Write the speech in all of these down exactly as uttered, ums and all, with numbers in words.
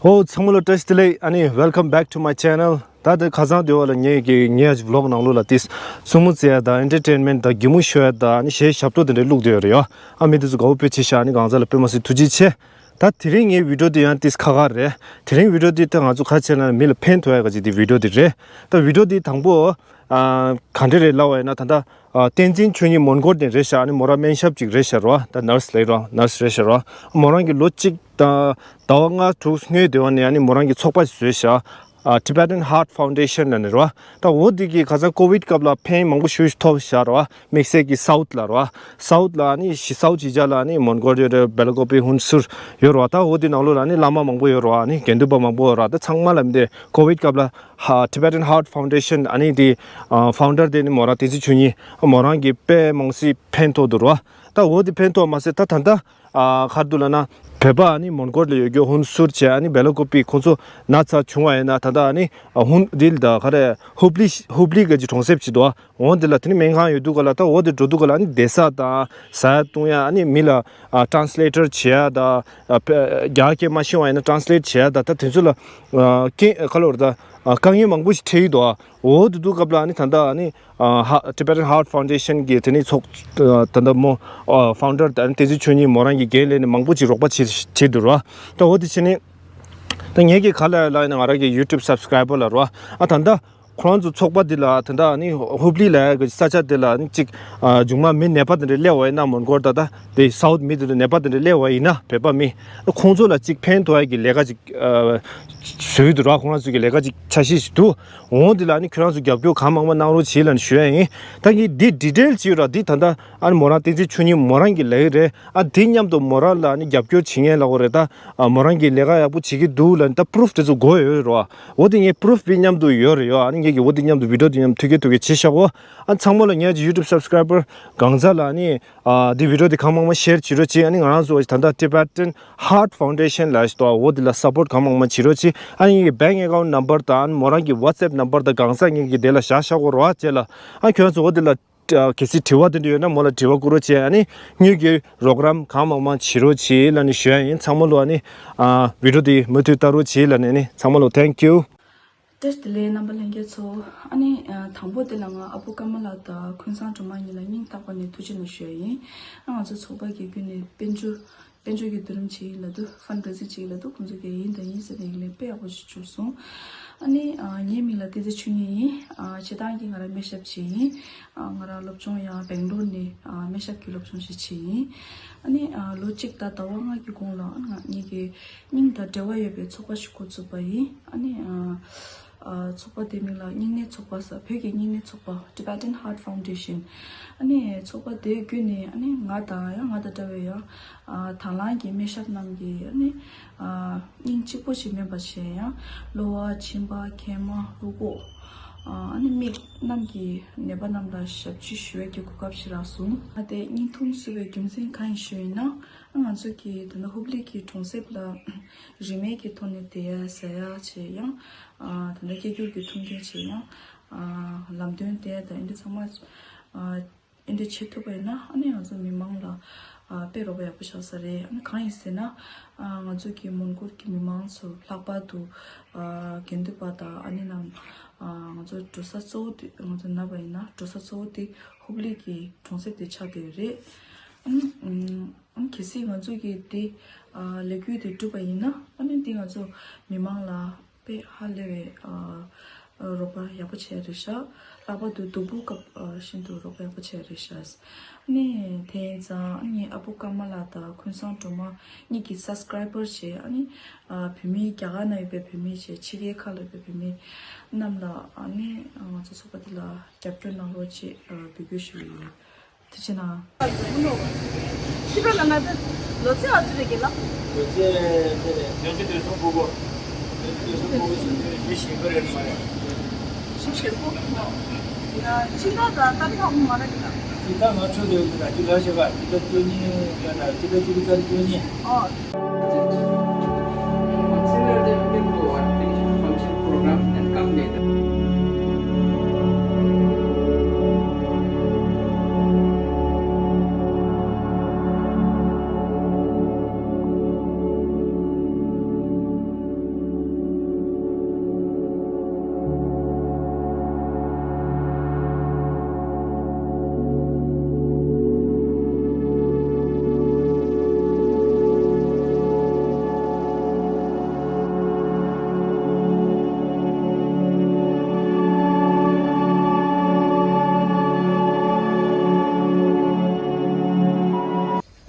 ཨོ་ཚང་མ་ལ་བཀྲ་ཤིས་བདེ་ལེགས། ཨ་ནི་welcome back to my channel། ད་ལྟ་ཁ་སང་དེ་བ་ལ་ངས་ཀྱི་ངའི་vlog་ནང་ལོགས་ལ་ཏིས་སྲུ་མོ་རྩེ་ཡ་དང་entertainment་དང་གད་མོ་ཤོར་ཡ་དང་ཨ་ནི་གཞས་ཞབས་བྲོ་དེ་འདྲ་བླུགས་བསྡད་ཡོད་རེད་ཡ། ཨ་མི་དེ་ཚོ་དགའ་བོ་དཔེ་བྱས་ཤག་ཨ་ནི་གང་ཟག་ལ་དཔེ་མ་སྲིད་ཐུགས་རྗེ་ཆེ། ད་དེ་རིང་ངའི་video་དེ་ཡང་ཏིས་ཁ་ཁ་རེད། དེ་རིང་video་དེ་ད་ང་ཚོ་ཁ་ཕྱེ་ན་མི་ལ་ཕན་ཐོགས་ཡ་ག་ཅིག་དེ་video་དེ་རེད། ད་video་དེ་དང་པོ་ཨ་ག་འདྲ་རེད་ལབ་པ་ཡིན་ན་ད་ལྟ་ཨ་བསྟན་འཛིན་ཆོས་ཉིད་མོན་གྷོ་དེ་རེད་ཤག་ཨ་ནི་མོ་རང་སྨན་ཞབས་ཅིག་རེད་ཤག་རོ། ད་nurse་ལབ་རོ། nurse་རེད་ཤག་རོ། མོ་རང་གི་ལོ་གཅིག་དང་ཟླ་བ་ལྔ་དྲུག་སྔོན་དེ་བ་ནས་ཨ་ནི་མོ་རང་གི་ཚོགས་པ་ཞིག་བཟོས་ཤག་ཨ་Tibetan Heart Foundation་ལབ་ནས་རོ། ད་འོ་དེ་གི་ཁ་སང་COVID་སྐབས་ལ་ཕན་མང་པོ་ཞིག་ཐོགས་ཤག་རོ། དམིགས་བསལ་གྱི་South་ལ་རོ། South་ལ་ཨ་ནི་ཤི་South་ཅིག་ལ་ཨ་ནི་མོན་གྷོ་ཡོད་རེད། སྦེལ་ཀོབ་པི་ཧུན་སུར་ཡོད་རོ། ད་འོ་དེ་ནང་ལོགས་ལ་ཨ་ནི་བླ་མ་མང་པོ་ཡོད་རོ། ཨ་ནི་དགེ་འདུན་པ་མང་པོ་ཡོད་རོ། ད་ཚང་མ་ལ་མི་དེ་COVID སྐབས་ལ་ཧ་Tibetan Heart Foundation་ཨ་ནི་དེ་ཨ་founder་དེ་ནི་མོ་རང་བསྟན་འཛིན་ཆོས་ཉིད་མོ་རང་གི་དཔེ་མང་སྲིད་ཕན་ཐོགས་འདུག་རོ། ད་འོ་དེ་ཕན་ཐོགས་མ་ཟད་ད་ད་ལྟ་ཨ་ག་རེ་འདུག་ལབ་ན་བོད་པ་ཨ་ནི་མོན་གྷོ་ལ་ཡོད་རྒྱུ་ཧུན་སུར་བྱས་ཨ་ནི་སྦེལ་ཀོབ་པི་ཁོང་ཚོ་ན་ཚ་བྱུང་བ་ཡིན་ན་ད་ལྟ་ཨ་ནི་ཨ་ཧུན་དིལ་ད་ག་རེ་ཧུབ་ལི་ཧུབ་ལི་ག་ཅིག་གྲོང་གསེབ་ཅིག་འདུག་འོ་འདི་ལ་དེ་ནི་སྨན་ཁང་ཡོད་དུས་ག་ལ་ད་འོ་དེ་འགྲོ་དུས་ག་ལ་ཨ་ནི་བསྡད་ས་དང་ཟ་ཡ་བཏུང་ཡ་ཨ་ནི་མི་ལ་ཨ་translator་བྱེད་ཡ་ད་ཨ་རྒྱ་སྐད་མ་ཤེས་པ་ཡིན་ན་translate་བྱེད་ཡ་ད་ད་དེ་ཚོ་ལ་ཨ་རྐྱེན་ག་ལོར་ད་ཨ་དཀའ་ངལ་མང་པོ་ཞིག་འཕྲད་ཡི་འདུག་འོ་དེ་དུས་སྐབས་ལ་ཨ་ནི་ད་ལྟ་ཨ་ནི་ཨ་ཧ་Tibetan Heart Foundation་གི་དེ་ནི་ཚོགས་ད་ལྟ་མོ་ཨ་founder་ད་ཨ་ནི་བསྟན་འཛིན་ཆོས་ཉིད་མོ་རང་གི་འགན་ལེན་ནས་མང་པོ་ཅིག་རོགས་པ་བྱེད་བྱེད་འདུག་ར། ད་འོ་དེ་བྱས་ནས་ད་ངེད་ཀྱི་ག་ལ་ལ་ཡིན་ན་ང་རང་གི་YouTube subscriber་ལ་རོ། ཨ་ད་ལྟ་ཁོ་རང་ཚོ་ཚོགས་པ་འདི་ལ་ད་ལྟ་ནི་ཧུབ་ལི་ལ་གི་ས་ཆ་དེ་ལ་ནི་གཅིག་ཨ་མཇུག་མ་མི་ནད་པ་དེ་འདྲ་སླེབས་པ་ཡིན་ན་མོན་གྷོར་ད་ལྟ་དེ་South་མི་དེ་འདྲ་ནད་པ་དེ་འདྲ་སླེབས་པ་ཡིན་ན་བོད་པ་མི་ཁོང་ཚོ་ལ་གཅིག་ཕན་ཐོགས་ཡ་གི་ལས་ཀ་གཅིག་ཨ་བཟོས་འདུག་ར། ཁོང་རང་ཚོ་གི་ལས་ཀ་གཅིག་འཆར་གཞི་ཞིག་འདུག་འོང་འདི་ལ་ནི་ཁྱོད་རང་ཚོ་རྒྱབ་སྐྱོར་གང་མང་མང་གནང་རོགས་བྱེད་ལབ་ནས་ཞུ་ཡ་ཡིན། ད་གི་འདི་detail་ཅིག་ཡོད་ར། འདི་ད་ལྟ་ཨ་ནི་མོ་རང་བསྟན་འཛིན་ཆོས་ཉིད་མོ་རང་གི་ལས་རེད། ཨ་འདི་མཉམ་དུ་མོ་རང་ལ་ནི་རྒྱབ་སྐྱོར་བྱེད་མཁན་ལ་འོ་རེད། ད་ཨ་མོ་རང་གི་ལས་ཀ་ཡག་པོ་བྱེད་ཀྱི་འདུག་ལབ་ནི་ད་proof་དེ་ཚོ་དགོས་ཡོད་རོ། འོ་དེ་ངས་proof་བི་མཉམ་དུ་ཡོད་རེད་ཡོ། ཨ་ནི་ངས་ཀྱི་འོ་དེ་མཉམ་དུ་video་དེ་མཉམ་ཐུགས་ཀྱི་ཐུགས་ཀྱི་བྱེད་ཤག་འོ། ཨ་ཚང་མ་ལ་ངས་ཀྱི་YouTube subscriber་གང་ཚ་ལ་ནི་ཨ་འདི་video་དེ་གང་མང་མང་share་བྱེད་རོགས་བྱེད། ཨ་ནི་ང་རང་ཚོ་ད་ལྟ་Tibetan Heart Foundation་ལ་ཞིག་འོ་དེ་ལ་support་གང་མང་མང་བྱེད་རོགས་བྱེད། ཨ་ནི་ངས་ཀྱི་bank account number་དང་མོ་རང་གི་WhatsApp number་དང་གང་ཚ་ངས་ཀྱི་དེ་ལ་བཞག་བཞག་གོ་རོ་བ་བྱེད་ལ། ཨ་ཁྱོད་ཚོ་འོ་དེ་ལ་ཨ་གལ་སྲིད་དྲི་བ་དེ་འདྲ་ཡོད་ན་མོ་ལ་དྲི་བ་བསྐུར་རོགས་བྱེད། ཨ་ནི་དངུལ་གྱི་རོགས་རམ་གང་མང་མང་བྱེད་རོགས་བྱེད་ལབ་ནི་ཞུ་ཡ་ཡིན། ཚང་མ་ལོ་ཨ་ནི་ཨ་video་དེ་མུ་མཐུད་ལྟ་རོགས་བྱེད་ལབ་ནི་ཨ་ནི་ཚང་མ་ལོ་thank you། བཀྲ་ཤིས་བདེ་ལེགས་རྣམ་པ་ལྷན་རྒྱས་ཚོ། ཨ་ནི་ཨ་དང་པོ་དེ་ལ་ང་ཨ་བུ་ཀརྨ་ལགས་དང་ཀུན་བཟང་སྒྲོལ་མ་གཉིས་ལ་སྙིང་ཐག་པ་ནས་ཐུགས་རྗེ་གནང་ཞུ་ཡ་ཡིན། ཨ་ང་ཚོ་ཚོགས་པ་གི་བརྒྱུད་ནས་དཔལ་འབྱོར་དཔལ་འབྱོར་གྱི་བསྡུ་རུབ་བྱེད་ཡིན་ལབ་དུས་fundraising་བྱེད་ཡིན་ལབ་དུས་ཁོང་ཚོ་གིས་ཡིན་དང་ཡིན་ཟེར་ནས་ཡིན་ལས་དཔེ་ཡག་པོ་ཞིག་བྱུང་སོང་། ཨ་ནི་ཨ་ངའི་མིང་ལ་བསྟན་འཛིན་ཆོས་ཉིད་ཡིན། ཨ་སྤྱིར་བཏང་གི་ང་རང་སྨན་ཞབས་བྱེད་ཡིན། ཨ་ང་རང་སློབ་སྦྱོང་ཡང་སྦེང་ལོར་ནས་ཨ་སྨན་ཞབས་ཀྱི་སློབ་སྦྱོང་ཞིག་བྱེད་ཡིན། ཨ་ནི་ཨ་ལོ་གཅིག་དང་ཟླ་བ་ལྔ་གི་གོང་ལ་ཨ་ང་ངེད་ཀྱི་སྙིང་དང་འབྲེལ་བ་ཡོད་པའི་ཚོགས་པ་ཞིག་འགོ་བཙུགས་པ་ཡིན། ཨ་ནི་ཨ་ཨ་ཚོགས་པ་དེའི་མིང་ལ་སྙིང་ནད་ཚོགས་པ་ཟེར། བོད་ཀྱི་སྙིང་ནད་ཚོགས་པ་Tibetan Heart Foundation། ཨ་ནི་ཚོགས་པ་དེའི་བརྒྱུད་ནས་ཨ་ནི་ང་དང་ཡང་ང་དང་འདྲ་བའི་ཡང་ཨ་དང་བླངས་ཀྱི་སྨན་ཞབས་རྣམས་ཀྱིས་ཨ་ནི་ཨ་སྙིང་གཅིག་པོ་ཞིག་མིན་པ་བྱས་ཡང་གློ་བ་མཆིན་པ་མཁལ་མ་རུས་ཁོག་ཨ་ནི་མིག་རྣམས་ཀྱི་ནད་པ་རྣམས་ལ་ཞབས་ཕྱི་ཞུ་བའི་གོ་སྐབས་ཤིག་རག་སོང་། ཨ་དེ་སྙིང་འཐུང་སྲིད་པའི་རྒྱུ་མཚན་གང་ཡིན་ཞུས་ཡིན་ན། ང་ཚོ་གི་ད་ལྟ་ཧུབ་ལི་གི་གྲོང་གསེབ་ལ་རིན་མེད་ཀྱི་ཐོག་ནས་བསྡད་ཡ་ཟ་ཡ་བྱས་ཡང་ཨ་ད་ལྟ་སྐྱེ་རྒྱུར་གྱི་མཐུན་རྐྱེན་བྱས་ཡང་ཨ་ལམ་སྟོན་བསྟན་ཡ་དང་འདི་ཚང་མ་ཨ་འདི་འདྲ་བྱེད་ཐུབ་པ་ཡིན་ན་ཨ་ནི་ང་ཚོ་མི་མང་ལ་ཨ་དཔེ་རོགས་པ་ཡག་པོ་ཆགས་ས་རེད། ཨ་ནི་གང་ཡིན་ཟེར་ན་ཨ་ང་ཚོ་གི་མོན་གྷོ་གི་མི་མང་ཚོ་ལྷག་པར་དུ་ཨ་དགེ་འདུན་པ་དང་ཨ་ནི་རྣམས་ཨ་ང་ཚོ་འགྲོ་ས་གཙོ་བོ་དེ་ང་ཚོ་ན་བ་ཡིན་ན་འགྲོ་ས་གཙོ་བོ་དེ་ཧུབ་ལི་གི་གྲོང་གསེབ་དེ་ཆགས་བསྡད་ཡོད་རེད། ཨ་ནི་ཨ་ནི་གལ་སྲིད་ང་ཚོ་གི་དེ་ཨ་ལས་འགུལ་དེ་འགྲུབ་པ་ཡིན་ན་ཨ་ནི་འདི་ང་ཚོ་མི་མང་ལ་དཔེ་ཧ་ལས་པའི་ཨ་ཨ་རོགས་པ་ཡག་པོ་བྱས་རེད་ཤག་ལྷག་པར་དུ་སྡུག་པོ་སྐབས་ཨ་ཤིན་ཏུ་རོགས་པ་ཡག་པོ་བྱས་རེད་ཤག་ཨ་ནི་དེ་ཡིན་ཙང་ཨ་ནི་ཨ་བུ་ཀརྨ་ལགས་དང་ཀུན་བཟང་སྒྲོལ་མ་གཉིས་ཀྱི་subscriber་བྱས་ཨ་ནི་ཨ་བོད་མི་རྒྱ་གར་ན་ཡོད་པའི་བོད་མི་བྱས་ཕྱི་རྒྱལ་ཁག་ལ་ཡོད་པའི་བོད་མི་རྣམས་ལ་ཨ་ནི་ང་ཚོ་ཚོགས་པ་འདི་ལ་རྒྱབ་སྐྱོར་གནང་རོགས་ཅེས་ཨ་འབོད་སྐུལ་ཞུ་གི་ཡོད། དེ་བྱས་ན། ཕྱི་པ་ལ་ང་ཚོ་ལོ་ཚད་ཨ་ཚོད་རེད་ཀྱི་ལ། ལོ་ཚད་དེ་རེད། བདུན་ཅུ་དོན་གསུམ་ཕྲུ་གུ། བདུན་ཅུ་དོན་གསུམ་ཕྲུ་གུ་ཟེར་དུས་མི་ཞིག་ག་རེད་མ་རེད། ཞིག་ཞིག་གོ། ཡ་ཕྱི་པ་དང་ཏག་ཏག་མ་རེད་ཀྱི་ལ། ཕྱི་པ་ང་ཚོ་ལས་ཀྱི་ལ་ཅི་ལ་བྱེད་པ་ཕྱི་པ་སྟོན་ཉིན་ཡོད་ན་ཕྱི་པ་ཅི་ལ་ཙམ་སྟོན་ཉིན། ཨོ། Consider the Himalayan Program and come later.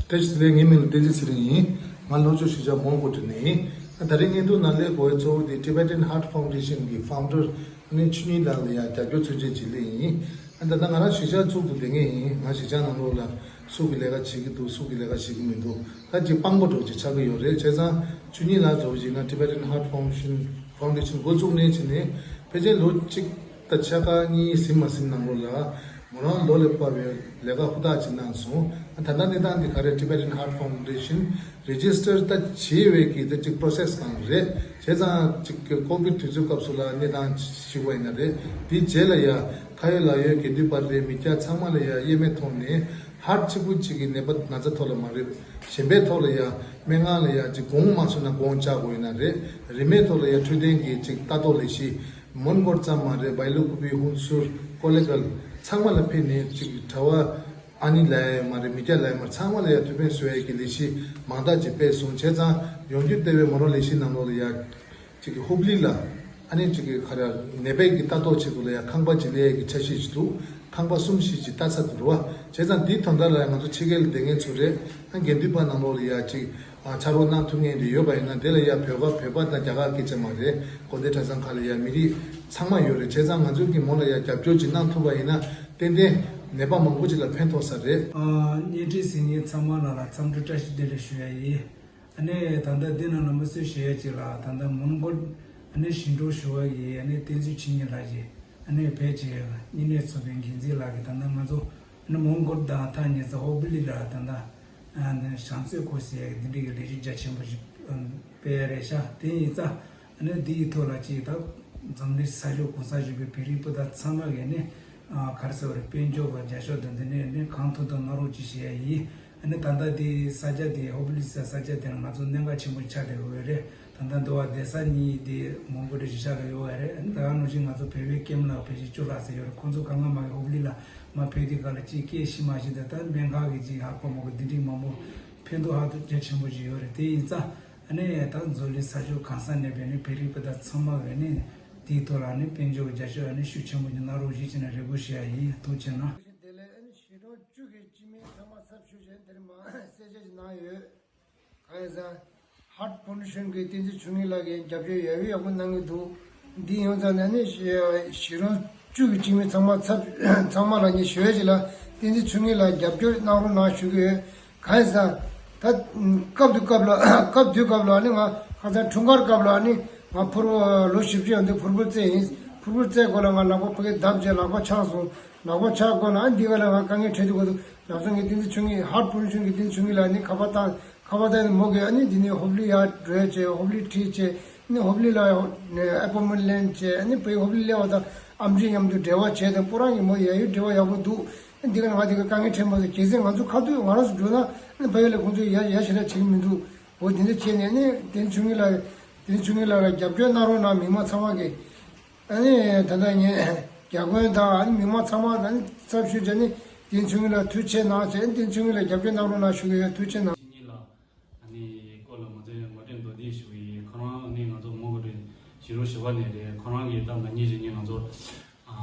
བཀྲ་ཤིས་བདེ་ལེགས། ངའི་མིང་ལ་བསྟན་འཛིན་ཚེ་རིང་ཡིན། ང་ལྷོ་ཕྱོགས་གཞིས་ཆགས་མོན་གྷོ་ཊི་ནས་ཡིན། ད་རིང་བརྙན་ཐུང་ནང་སླེབས་དགོས་པའི་གཙོ་བོ་དེ་Tibetan Heart Foundation གི་founder ནི་ཆོས་ཉིད་ལགས་ལ་ཡང་རྒྱབ་སྐྱོར་ཚུལ་བྱེད་ཅིག་སླེབས་ཡིན། ད་ལྟ་ང་རང་གཞིས་ཆགས་བཙུགས་འདུག་བསྡད་མཁན་ཡིན། ང་གཞིས་ཆགས་ནང་ལོགས་ལ་སུ་གི་ལས་ཀ་བྱེད་ཀྱི་འདུག་སུ་གི་ལས་ཀ་བྱེད་ཀྱི་མི་འདུག་ད་ཅིག་སྤང་པོ་འདྲ་བོ་ཅིག་ཆགས་ཀྱི་ཡོད་རེད། བྱས་ཙང་ཆོས་ཉིད་ལགས་འདྲ་བོ་ཅིག་ན་Tibetan Heart Foundation Foundation འགོ་བཙུགས་ནས་བྱས་ནས་ཕལ་ཆེར་ལོ་གཅིག་ད་ཕྱེད་ཀ་གཉིས་ཟིན་མ་ཟིན་ནང་ལོགས་ལ་མོ་རང་ལོ་ལ་བབས་པའི་ལས་ཀ་ཧུར་ཐག་ཅིག་གནང་སོང་། ད་ལྟ་གནས་སྟངས་འདི་ག་རེ། Tibetan Heart Foundation register ད་བྱེད་པའི་གི་ད་ཅིག་process གང་རེད། བྱས་ཙང་ཅིག་COVID དུས་ཚོད་སྐབས་སུ་ལ་གནས་སྟངས་ཞིག་པ་ཡིན་ན་རེད། དེའི་རྗེས་ལ་ཡ་ཁ་ཡོད་ལག་ཡོད་དགེ་འདུན་པ་རེད། མི་སྐྱ་ཚང་མ་ལ་ཡ་དབྱེར་མེད་ཐོག་ནས་heart གཅིག་པུ་གཅིག་གི་ནད་པ་ན་ཚ་ཐོག་ལ་མ་རེད། གཞན་པའི་ཐོག་ལ་ཡ་སྨན་ཁང་ལ་ཡ་ཅིག་དགོངས་མ་ཚོམ་ན་དགོངས་བཅག་དགོས་ཡིན་ན་རེད། རིན་མེད་ཐོག་ལ་ཡ་འཕྲོད་བསྟེན་གྱི་ཅིག་ལྟ་རྟོག་ལས་གཞི་མོན་གྷོ་ཙམ་མ་རེད། བའི་ལུ་ཀུ་པི་ཧུན་སུར་ཀོ་ལེ་གལ་ཚང་མ་ལ་ཕེབས་ནས་ཅིག་གྲྭ་པ་ཨ་ནི་ལ་ཡ་མ་རེད། མི་སྐྱ་ལ་ཡ་མ་རེད། ཚང་མ་ལ་ཡ་ཐུགས་ཕན་གསོས་ཡས་ཀྱི་ལས་གཞི་མང་དག་ཅིག་སྤེལ་སོང་། བྱས་ཙང་ཡོང་རྒྱུ་ལྟེ་བའི་མོ་རང་ལས་གཞི་ནང་ལོགས་ལ་ཡ་ཅིག་གི་ཧུབ་ལི་ལ་ཨ་ནི་ཅིག་གི་ག་རེ་ནད་པའི་གི་ལྟ་རྟོག་ཆེད་དུ་ལ་ཡ་ཁང་པ་ཅིག་ལས་ཀྱི་འཆར་གཞི་ཅིག་འདུག་ཁང་པ་གསུམ་བཞི་ཅིག་ལྟ་ཚར་འདུག་རེད་བ། བྱས་ཙང་འདིའི་དོན་དག་ལ་ཡ་ང་ཚོ་ཕྱི་རྒྱལ་ལ་བསྡད་མཁན་ཚོ་རེད། ཨ་དགེ་འདུན་པ་ནང་ལོགས་ལ་ཡ་ཅིག་ཨ་ཕྱག་རོགས་གནང་ཐུབ་མཁན་དེ་ཡོད་པ་ཡིན་ན་དེ་ལ་ཡ་བོད་པ་བོད་པ་དང་རྒྱ་གར་སྐད་ཆ་མ་རེད། དགོན་སྡེ་གྲྭ་ཚང་ཁག་ལ་ཡ་མི་རིགས་ཚང་མ་ཡོད་རེད། བྱས་ཙང་ང་ཚོ་གི་མོ་ལ་ཡ་རྒྱབ་སྐྱོར་ཅིག་གནང་ཐུབ་པ་ཡིན་ན་ཏན་ཏན་ནད་པ་མང་པོ་ཅིག་ལ་ཕན་ཐོགས་ས་རེད། ཨ་བརྙན་འཕྲིན་གཟིགས་མཁན་ཚང་མ་ལ་ལ་འཚམས་འདྲི་བཀྲ་ཤིས་བདེ་ལེགས་ཞུ་ཡ་ཡིན། ཨ་ནི་ད་ལྟ་འདི་ནང་ལ་མི་གསོད་བྱེད་ཡ་ཅིག་ལ་ད་ལྟ་མོན་གྷོ་ཨ་ནི་ཞིང་འབྲོག་ཞུ་བ་ཡི་ཨ་ནི་བསྟན་འཛིན་ཆོས་ཉིད་ལགས་ཀྱིས་ཨ་ནི་ཕལ་ཆེར་བསྙེན་གནས་ཚོགས་པའི་འགན་འཛིན་ལགས་ཀྱིས་ད་ལྟ་ང་ཚོ་ཨ་ནི་མོན་གྷོ་དང་ཐག་ཉེ་ས་ཧོ་པི་ལི་ལ་ད་ལྟ་ཨ་ནི་བྱང་རྩེ་སྐོར་ཟེར་ཡ་འདི་འདྲ་གི་ལས་གཞི་རྒྱ་ཆེན་པོ་ཞིག་སྤེལ་ཡ་རེད་ཤག་དེ་ཡིན་ཙང་། ཨ་ནི་འདི་ཡི་ཐོག་ལ་ཅིག་ད་འཛམ་གླིང་ས་ཕྱོགས་གང་སར་བཞུགས་པའི་བོད་རིགས་སྤུན་ཟླ་ཚང་མ་གིས་ནི་ཨ་ག་རེ་ཟེར་བ་རེད། དཔལ་འབྱོར་དང་རྒྱབ་སྐྱོར་དང་འདི་ནས་ནི་གང་ཐུབ་ཐུབ་གནང་རོགས་ཅིག་བྱེད་ཡ་ཡིན། ཨ་ནི་ད་ལྟ་འདི་ས་ཆ་འདི་ཧོ་པི་ལི་ཟེར་ས་ཆ་འདི་ལ་ང་ཚོ་གནད་འགག་ཆེན་པོ་ཆགས་བསྡད་ཡོད་རེད། ད་ལྟ་འདི་བ་བསྡད་ས་གཉིས་འདི་མོན་གྷོ་རེད། གཞིས་ཆགས་ལ་ཡོད་པ་རེད། ཨ་ནི་ད་ག་ནང་བཞིན་ང་ཚོ་བོད་པའི་སྐྱེས་མ་ལགས་ཕལ་ཆེར་བཅུ་ལྷག་ཙམ་ཡོད་རེད། ཁོང་ཚོ་གང་ག་མ་གི་ཧོ་པི་ལི་ལ་མ་ཕེབས་དུས་ག་ལ་ཅིག་སྐད་ཤེས་མ་ཤེས་དེ་ད་སྨན་ཁང་གི་ཅིག་ཧ་གོ་མ་གོ་འདི་འདྲའི་མང་པོ་ཕན་ཐོགས་ཧ་ཅང་རྒྱ་ཆེན་པོ་ཞིག་ཡོད་རེད། དེ་ཡིན་ཙང་། ཨ་ནི་ད་འཛམ་གླིང་ས་ཕྱོགས་གང་སར་གནས་པའི་ནི་བོད་རིགས་སྤུན་ཟླ་ཚང་མ་གིས་ནི་དེའི་ཐོག་ལ་ནི་དཔལ་འབྱོར་གྱི་རྒྱབ་སྐྱོར་ཨ་ནི་ཤུགས་ཆེན་པོ་ཅིག་གནང་རོགས་ཞེས་བྱས་ནས་རེ་སྐུལ་ཞུ་ཡ་ཡིན། ཐུགས་རྗེ་གནང་། དེ་ལས་ཨ་ནི་གཞིས་གྲོང་བཅུ་གི་སྤྱི་མི་ཚང་མ་ཚབ་ཞུས་བྱས་དེར་མ་གསལ་བཤད་ཅིག་གནང་ཡོད། གང་ཡིན་ཟེར་ན་Heart Foundation གི་བསྟན་འཛིན་ཆོས་ཉིད་ལགས་ཀྱིས་རྒྱབ་སྐྱོར་ཡག་པོ་ཡག་པོ་གནང་གི་འདུག་འདི་ཡོང་ཙང་ནས་ནི་གཞིས་གྲོང་བཅུ་གི་སྤྱི་མི་ཚང་མ་ཚབ་ཚང་མ་ལ་ངས་ཞུ་ཡ་ཅིག་ལ་བསྟན་འཛིན་ཆོས་ཉིད་ལགས་རྒྱབ་སྐྱོར་གནང་རོགས་གནང་ཞུ་གི་ཡོད། གང་ཡིན་ཟེར་ན། ད་སྐབས་དུས་སྐབས་ལ་སྐབས་དུས་སྐབས་ལ་ནི་ང་ཁ་སང་འཁྲུངས་སྐར་སྐབས་ལ་ནི་ང་ཕུར་བུ་ལོ་བཞི་བཅུ་ཡོང་དུས་ཕུར་བུ་རྩེ་ཡིན། ཕུར་བུ་རྩེ་སྐོར་ལ་ང་ལག་པ་ཕ་གི་བརྡབས་བྱས་ལག་པ་ཆག་སོང་། ལག་པ་ཆག་སྐོར་ལ་ཨ་འདི་ག་ལ་ང་དཀའ་ངལ་འཕྲད་དུས་སྐོར་དུ་ལག་སང་གི་བསྟན་འཛིན་ཆོས་ཉིད་Heart Foundation གི་བསྟན་འཛིན་ཆོས་ཉིད་ལགས་ནི་ཁ་པར་བཏང་། ཁ་པར་བཏང་ནས་མོ་གིས་ཨ་ནི་འདི་ནས་ཧོབ་ལི་ཡར་འགྲོ་ཡ་བྱས། ཧོབ་ལི་ཁྲིད་བྱས། ཨ་ནི་ཧོབ་ལི་ལ་ཨེ་པོན་མེན་ལེན་བྱས། ཨ་ནི་བོད་ཧོབ་ལི་སླེབས་པ་དང་ཨེམ་ཆི་མཉམ་དུ་འབྲེལ་བ་བྱས་ཏེ་ཁོ་རང་གིས་མོ་ཡ་ཡུལ་འབྲེལ་བ་ཡག་པོ་འདུག་འདི་ག་ང་དེ་ག་དཀའ་ངལ་འཕྲད་མ་སོང་། གལ་སྲིད་ང་ཚོ་ཁ་ཐུག་ང་རང་ཚོ་འགྲོ་ན་ཨ་ནི་ཕ་ཡུལ་ལ་ཁོང་ཚོས་ཡ་ཡ་ཞེ་དྲག་བྱེད་ཀྱི་མི་འདུག་འོ་དེ་འདྲ་བྱས་ནས་ཨ་ནི་བསྟན་ཆོས་ཉིད་ལ་བསྟན་ཆོས་ཉིད་ལ་རྒྱབ་སྐྱོར་གནང་རོགས་གནང་། མི་མང་ཚང་མ་གིས། ཨ་ནི་ད་ལྟ་ངས་རྒྱ་དཔོན་དང་ཨ་ནི་མི་མང་ཚང་མ་ཨ་ནི་ཚབ་ཞུས་བྱས་ནས་བསྟན་ཆོས་ཉིད་ལ་ཐུགས་རྗེ་གནང་བྱས། བསྟན་ཆོས་ཉིད་ལ་རྒྱབ་སྐྱོར་གནང་རོགས་གནང་ཞུ་གི་ཡོད། ཐུགས་རྗེ་གནང་། ཆོས་ཉིད་ལ་ཨ་ནི་སྐོར་ལ་ང་ཚོས་ངོ་སྤྲོད་མདོར་བསྡུས་ཞུ་གི་ཡིན། ཁོ་རང་ཨ་ནི་ང་ཚོ་མོན་གྷོ་རེད། གཞིས་གྲོང་བཞི་པ་ནས་རེད། ཁོ་རང་གིས་ད་ན་ནིང་གཞེས་ནིང་ང་ཚོ་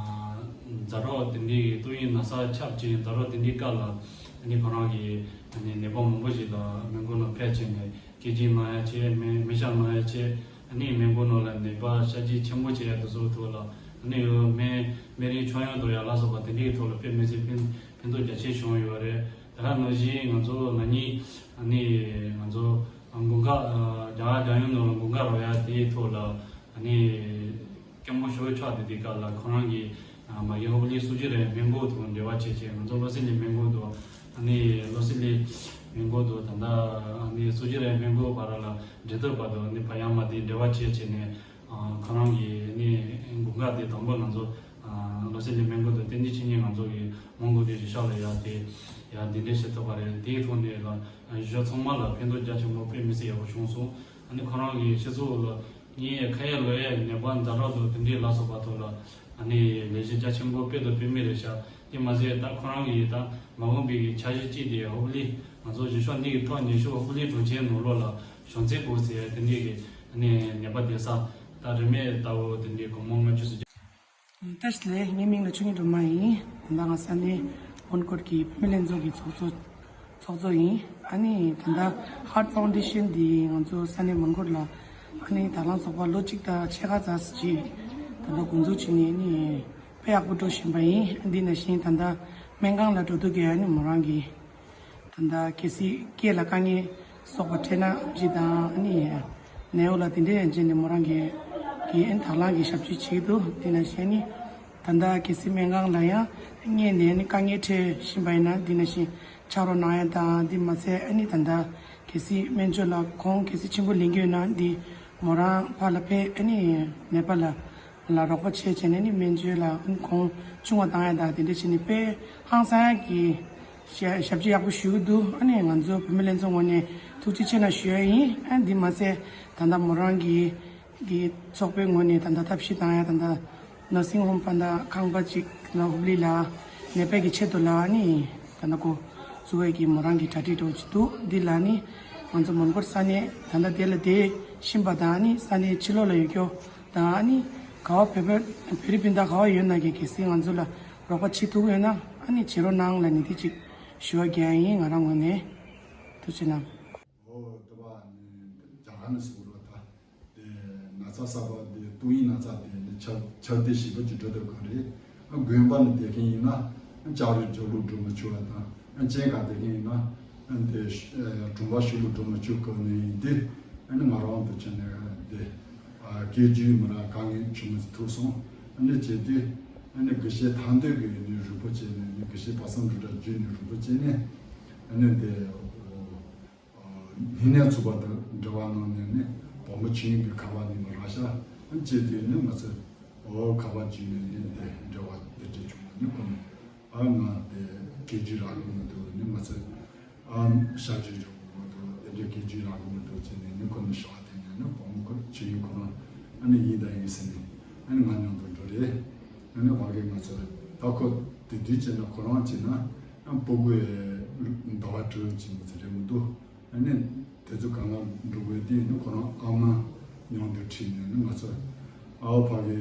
ཛ་དྲག་དེ་འདྲའི་ཏོག་དབྱིབས་ན་ཚ་ཁྱབ་ཅིང་ཛ་དྲག་དེ་འདྲའི་སྐབས་ལ་ཨ་ནི་ཁོ་རང་གིས་ཨ་ནི་ནད་པ་མང་པོ་ཞིག་ལ་སྨན་ཁང་ནང་ཕེབས་བྱས་ནས་སྐད་འཕྲིན་གནང་ཡ་བྱས། མེ་མེ་ཤག་གནང་ཡ་བྱས། ཨ་ནི་སྨན་ཁང་ནང་ལ་ནད་པ་གཤགས་བཅོས་ཆེན་པོ་བྱེད་ཡ་དེ་ཚོའི་ཐོག་ལ་ཨ་ནི་ཡོད་སྨན་སྨན་རིན་ཆོག་ཡང་དང་ཡང་ལ་སོགས་པ་དེ་འདྲའི་ཐོག་ལ་དཔེ་མི་སྲིད་ཕན་ཕན་ཐོགས་རྒྱ་ཆེ་བྱུང་ཡོད་རེད། དེ་ག་ནང་བཞིན་ང་ཚོ་ན་ནིང་ཨ་ནི་ང་ཚོ་དགུན་ཁ་རྒྱ་གར་རྒྱལ་ཡོངས་ནང་ལ་དགུན་ཁ་རོལ་ཡ་དེའི་ཐོག་ལ་ཨ་ནི། སྐྱབས་མགོན་ཞོལ་ཕྱོགས་དེ་དེ་ག་ལ་ཁོ་རང་གི་མ་གི་ཧོབ་ལི་སུ་ཇི་རའི་སྨན་ཁང་དང་འབྲེལ་བ་བྱས་བྱས། ང་ཚོ་བློ་གསལ་གླིང་སྨན་ཁང་དང་ཨ་ནི་བློ་གསལ་གླིང་སྨན་ཁང་དང་ད་ལྟ་ཨ་ནི་སུ་ཇི་རའི་སྨན་ཁང་བར་ལ་འབྲེལ་གཏུག་བར་དུ་ཨ་ནི་བ་ཡང་མ་དེ་འབྲེལ་བ་བྱས་བྱས་ནས་ཁོ་རང་གི་ཨ་ནི་དགུན་ཁ་དེ་དང་པོ་ང་ཚོ་བློ་གསལ་གླིང་སྨན་ཁང་དང་བསྟན་འཛིན་ཆོས་ཉིད་ང་ཚོ་གི་མོན་གྷོ་དེ་གཞིས་ཆགས་ལ་ཡར་དེ་ཡར་གདན་འདྲེན་བྱེད་ཐུབ་པ་རེད། དེའི་ཐོག་ནས་ལ་གཞིས་ཆགས་ཚང་མ་ལ་ཕན་ཐོགས་རྒྱ་ཆེན་པོ་དཔེ་མི་སྲིད་ཡག་པོ་བྱུང་སོང་། ཨ་ནི་ཁོ་རང་གི་སྤྱི་ཚོགས་ལ། ངའི་ཁ་ཡ་ལོ་ཡའི་ནད་པ་ཛ་དྲག་དང་དེ་འདྲའི་ལ་སོགས་པ་ཐོག་ལ་ཨ་ནི་ལས་གཞི་རྒྱ་ཆེན་པོ་སྤེལ་དང་སྤེལ་མུས་རེད་ཤག་དེ་མ་ཟད་ད་ཁོ་རང་གིས་ད་མ་འོངས་པའི་གི་འཆར་གཞི་གཅིག་དེ་ཧོབ་ལི་ང་ཚོ་གཞིས་ཆགས་འདི་གི་ཐོག་ཉེ་ཤོས་ཧོབ་ལི་གྲོང་ཁྱེར་ནང་ལོགས་ལ་གཞོན་ཚེ་སྐོར་ཟེར་དེ་འདྲའི་གི་ཨ་ནི་ནད་པ་བསྡད་ས་ད་རིན་མེད་ལྟ་བུ་དེ་འདྲའི་སྒོར་མོ་ལྔ་བཅུ་ཙམ། བཀྲ་ཤིས་བདེ་ལེགས། ངའི་མིང་ལ་ཆོས་ཉིད་སྒྲོལ་མ་ཡིན། ད་ལྟ་ང་ས་གནས་མོན་གྷོ་གི་བུད་མེད་ལྷན་ཚོགས་ཀྱི་ཚོགས་གཙོ་ཚོགས་གཙོ་ཡིན། ཨ་ནི་ད་ལྟ་Heart Foundation འདི་ང་ཚོ་ས་གནས་མོན་གྷོ་ལ་ཨ་ནི་དང་བླངས་ཚོགས་པ་ལོ་གཅིག་དང་ཕྱེད་ཀ་ཙམ་ཅིག་ད་ལྟ་འགོ་འཛུགས་བྱས་ནས་ཨ་ནི་དཔེ་ཡག་པོ་འགྲོ་བཞིན་པ་ཡིན། འདི་ནང་བཞིན་ད་ལྟ་སྨན་ཁང་ལ་འགྲོ་དུས་ཀྱི་ཨ་ནི་མོ་རང་གི་ད་ལྟ་གལ་སྲིད་སྐེ་ལ་དཀའ་ངལ་སོགས་པ་འཕྲད་ན་ཨེམ་ཆི་དང་ཨ་ནི་ནེའུ་ལ་དེ་འདྲའི་ཡན་ཆད་ནས་མོ་རང་གི་གི་ཨ་ནི་དང་བླངས་ཀྱི་ཞབས་ཕྱི་བྱེད་འདུག་འདི་ནང་བཞིན་ཨ་ནི་ད་ལྟ་གལ་སྲིད་སྨན་ཁང་ལ་ཡང་སྔོན་ནས་ནི་དཀའ་ངལ་འཕྲད་བཞིན་པ་ཡིན་ན་འདི་ནང་བཞིན་ཕྱག་རོགས་གནང་ཡ་དང་འདི་མ་ཚད་ཨ་ནི་ད་ལྟ་གལ་སྲིད་སྨན་བཅོས་ལ་གོང་གལ་སྲིད་ཆེན་པོ་ལེན་གྱི་ཡོད་ན་འདི་མོ་རང་ཕར་ལ་ཕེབས་ཨ་ནི་ནེ་པ་ལ་ལ་རོགས་པ་བྱས་བྱས་ནས་ནི་སྨན་བཅོས་ལ་ཨ་ནི་གོང་ཆུང་བ་བཏང་ཡ་དང་དེ་འདྲ་བྱས་ནས་དཔེ་ཧང་སང་ཡ་གི་ཞབས་ཞབས་ཕྱི་ཡག་པོ་ཞུ་གི་འདུག་ཨ་ནི་ང་ཚོ་བུད་མེད་ལྷན་ཚོགས་ངོས་ནས་ཐུགས་རྗེ་ཆེ་གནང་ཞུ་ཡ་ཡིན། ཨ་ནི་འདི་མ་ཚད་ད་ལྟ་མོ་རང་གི་གི་ཚོགས་པའི་ངོས་ནས་ད་ལྟ་ཐབས་ཤེས་བཏང་ཡ་ད་ལྟ་ནར་སིང་ཧོམ་ཕ་ད་ཁང་པ་ཅིག་ལ་ཧུབ་ལི་ལ་ནད་པའི་གི་ཆེད་དུ་ལ་ནི་ད་ལྟ་ཀོ་བཙུགས་ཡ་གི་མོ་རང་གི་གྲ་སྒྲིག་འགྲོ་ཅིག་འདུག་འདི་ལ་ནི་ང་ཚོ་མོན་གྷོ་ས་གནས་ད་ལྟ་དེ་ལ་བསྡད་བཞིན་པ་དང་ནི་ས་གནས་ཕྱི་ལོགས་ལ་ཡོད་སྐྱོ་དང་ནི་ག་བ་བོད་པ་བོད་རིགས་སྤུན་ཟླ་ག་བ་ཡོད་ན་གི་གལ་སྲིད་ང་ཚོ་ལ་རོགས་པ་བྱེད་ཐུབ་ཡོད་ན་ཨ་ནི་བྱེད་རོགས་གནང་ལ་ནི་དེ་ཅིག་ཞུ་བ་རྒྱག་ཡ་ཡིན། ང་རང་ངོས་ནས་ཐུགས་རྗེ་གནང་། ཨོ་ཏོ་བ་ནི་རྒྱ་གར་ནས་སུ་རོ་ད་དེ་ན་ཚ་གསར་པ་དེ་ཏོག་དབྱིབས་ན་ཚ་དེ་ནི་ཁྱབ་ཁྱབ་གདལ་ཞིབ་པོ་ཅིག་འགྲོ་དུས་གང་རེད། དགོན་པ་ནས་བསྡད་མཁན་ཡིན་ན་ལྕགས་རི་ཇོ་ལུ་འགྲོ་མི་ཆོག་པ་དང་སྤྱན་ཁ་བསྡད་མཁན་ཡིན་ན་དེ་གྲོང་པ་ཤུལ་ལུ་འགྲོ་མི་ཆོག་གི་ནས་ཡིན་དུས་ང་རང་དུ་ཕྱིན་ནས་དེ་སྐད་ཇུས་མི་ལ་དཀའ་ངལ་ཆུང་ངུ་ཐུག་སོང་། ཨ་ནི་བྱས་དུས་ཨ་ནི་དགེ་བཤེས་ཐང་འདོད་ཀྱི་ཡོད་ནི་རུ་པོ་བྱས་ནས་ནི་དགེ་བཤེས་པ་སངས་འབྲུག་སྒྲ་བརྒྱུད་ནས་རུ་པོ་བྱས་ནས་ཨ་ནི་དེ་སྨན་ནད་ཚུགས་པ་དང་འབྲེལ་བ་གནང་ནས་ནི་བོན་པོ་ཆོས་དབྱིངས་ཀྱི་ཁ་པར་ནི་མ་རག་ཤག་ཨ་ནི་བྱས་དུས་ནི་ང་ཚོས་འོ་ཁ་པར་བརྒྱུད་ནས་ནི་དེ་འབྲེལ་བ་དེ་འདྲ་བྱུང་བ་ནི་ཁོ་ནི་ཨ་ང་དེ་སྐད་ཇུས་རག་གི་མི་འདུག་ནི་ང་ཚོས་ཨ་ཤ་ཇུས་འཇོག་གི་མི་འདུག་དེ་འདྲའི་སྐད་ཇུས་རག་གི་མི་འདུག་ཅེས་ནས་ནི་ཁོ་ནི་ཞུ་བ་དེ་ནས་ནི་བོན་པོ་ཆོས་དབྱིངས་ཁོ་རང་ཨ་ནི་ཡིན་དང་ཡིན་ཟེར་ནས་ཨ་ནི་ང་མཉམ་དུ་འགྲོ་རེད། ཨ་ནི་ཕ་གི་ང་ཚོས་ད་ཁོ་དེ་དུས་བྱས་ན་ཁོ་རང་བྱས་ན་ཨ་སྤུ་གུ་ཟླ་བ་དྲུག་ཅིག་མི་ཚེ་རེད་མི་འདུག་ཨ་ནི་དེ་ཚོ་གང་ལ་འགྲོ་དགོས་དེ་ནི་ཁོ་རང་ཨ་མ་མཉམ་དུ་ཁྲིད་ནས་ནི་ང་ཚོ་ཨ་བ་ཕ་གི་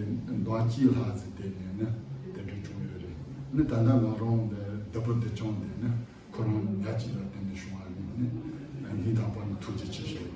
ཟླ་གཅིག་ལྷག་ཙམ་བསྡད་ནས་ནི་དེ་འདྲ་བྱུང་ཡོད་རེད། ནི་ད་ལྟ་ང་རང་བདེ་པོ་བདེ་སྐྱོང་བསྡད་ནི་ཁོ་རང་ཉག་གཅིག་ལ་བརྟེན་ནས་བྱུང་བ་ཡིན་ནི་སྙིང་ཐག་པ་ནས་ཐུགས་རྗེ་ཆེ་ཞུ།